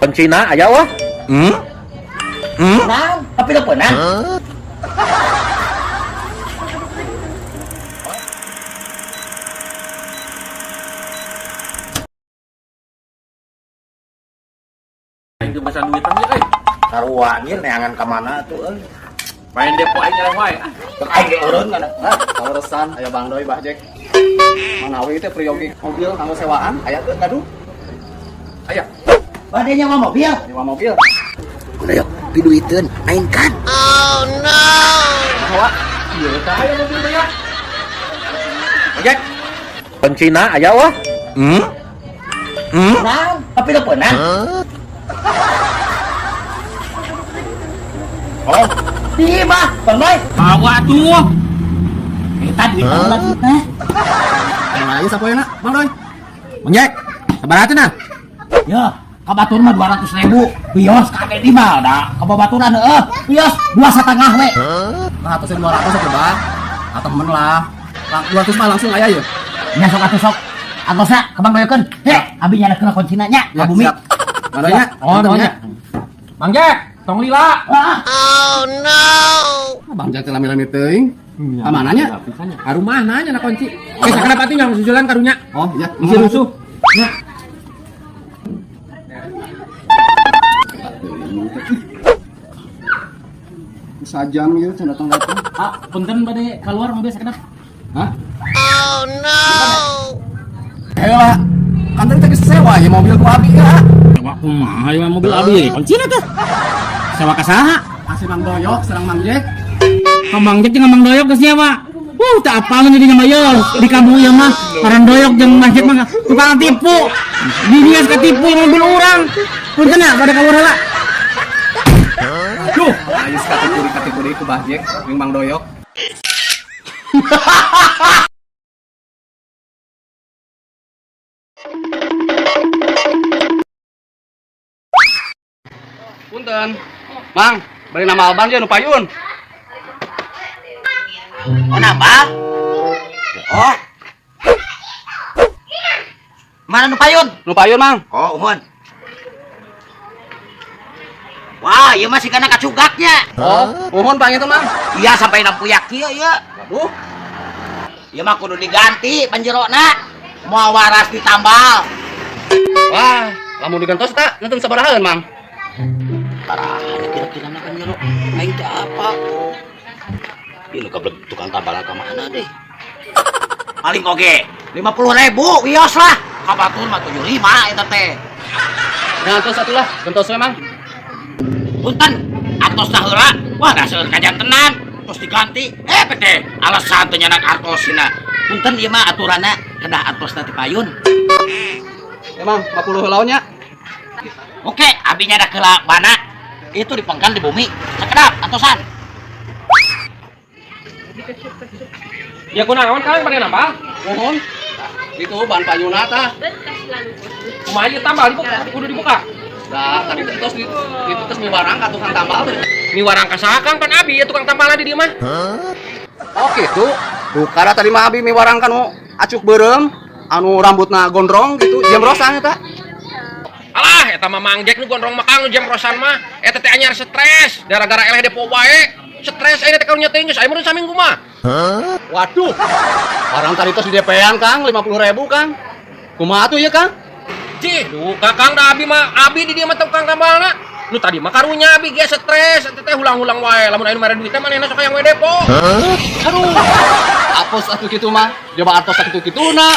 Kuncina aya wah. Nah, tapi lepenan. Aing teu bisa duitan ieu euy. Sarua anjir neangan ka mana tuh euy. Main depo aing nyeleh wae. Ah, Cek aing ge eureun kana. Hah, kaleresan aya Bang Doi Bah Jack. Manawi teh priyogi mobil kanggo sewaan aya teu gaduh. Aya, Bade nyewa mobil. nyewa mobil. Udah yuk, piduiteun mainkan. Bawa Ieu teh aya mobil teh ya. Ojek. Kuncina aya wah. Nah, tapi lepenan. Oh, di mah, Bang Boy. Bawa tuh. Eta duit lah duitna. Kumaha ieu sapoeuna Bang Doi? Bang Jack, sabaraha cenah? Ya, ka batur mah 200.000. Bios ka di mah da ka babaturan heueuh. Bios 2,5 we. Nah, atasnya 200 atuh Bang. Ah, temen lah. Lang 200 mah langsung aya ya. Nya sok atuh sok. Antosna ka Bang Doyokeun. He, abi nyalakeun kuncina nya ka Ya, bumi. siap. Bang Doi nya. Oh, Punten oh, nya. nya. Bang Jack, tong lila. Ah, Ah, Bang Jack teh lami-lami teuing. Ka mana nya? Ka rumah nanya na kunci. Eh, sakedap atuh nyang susulan karunya. Oh, iya. Isi rusuh. Nya. Sajam ieu can datang-datang. ah, punten bade keluar mobil sakedap. Hah? Oh no. Lah. Kan tadi teh sewa ya mobil ku abi ya. Sewa kumaha ieu mobil abi kuncina teh. Sewa ka saha? Kasih Mang Doyok serang Mang Jack. Ka Mang Jack jeung Mang Doyok geus nyewa. Teu apaleun jadi mah ieu di kampung ieu mah. Paran Doyok jeung Mang Jack mah tukang tipu. Di dia ketipu yang mobil urang. Punten ya pada keluar heula. Aduh, ayo kategori kategori ku Bah Jack jeung Mang Doyok. Punten. Mang, bari nama Alban je nu payun. Oh, nambah? Oh. Mana nu payun? Nu payun, Mang. Oh, uhun. Wah, ieu mah sigana kacugaknya. Oh, uhun pang itu, Mang. Iya sampai nampuyak kieu ieu. Waduh, Ieu mah kudu diganti panjerona. Moal waras ditambal. Wah, lamun digantos tak nenten sabarahaan, Mang. Parah, kira-kira na kan jero. Aing teh apa? Ieu nu kablek tukang tambal ka mana deh? Paling oge 50.000 wios lah. Ka batur mah 75 eta teh. Gantos atulah, gentos we, Mang. Punten, artosna heula. Wah, da seueur kajantenan. Terus diganti. Eh, teh alasan teh nyanak artosna. Punten ieu mah aturanna kedah artosna ti payun. Ya, Mang, 50 heula nya. Oke, abi nyadak heula bana. Itu dipengkan di bumi. Sakedap antosan. Ya kunaon Kang bade nambah? Uhun. Itu ban payunna tah. Kumaha ieu tambal dibuka, kudu dibuka. Dah, tadi teh tos di itu tos miwarang ka tukang tambal teh. Miwarang ka saha Kang pan abi ya tukang tambal di dieu mah. Oh gitu. Duh, tadi mah abi miwarang kanu acuk beureum, anu rambutna gondrong gitu, jemrosan eta. Alah, eta mah Mang Jack nu gondrong mah Kang nu jemrosan mah. Eta teh anyar stres gara-gara eleh depo wae. Stres ayeuna teh karunya teh geus aya mun saminggu mah. Waduh. Barang tadi tos di DP-an Kang, 50.000 Kang. Kumaha tuh ya Kang? Cih, duka Kang da abi mah abi di dieu mah tukang tambalna. Nu tadi mah karunya abi ge stres eta teh hulang-hulang wae. Lamun aya nu mere duit teh manehna sok hayang we depo. Aduh. Apos atuh kitu mah. Coba artos sakitu kituna.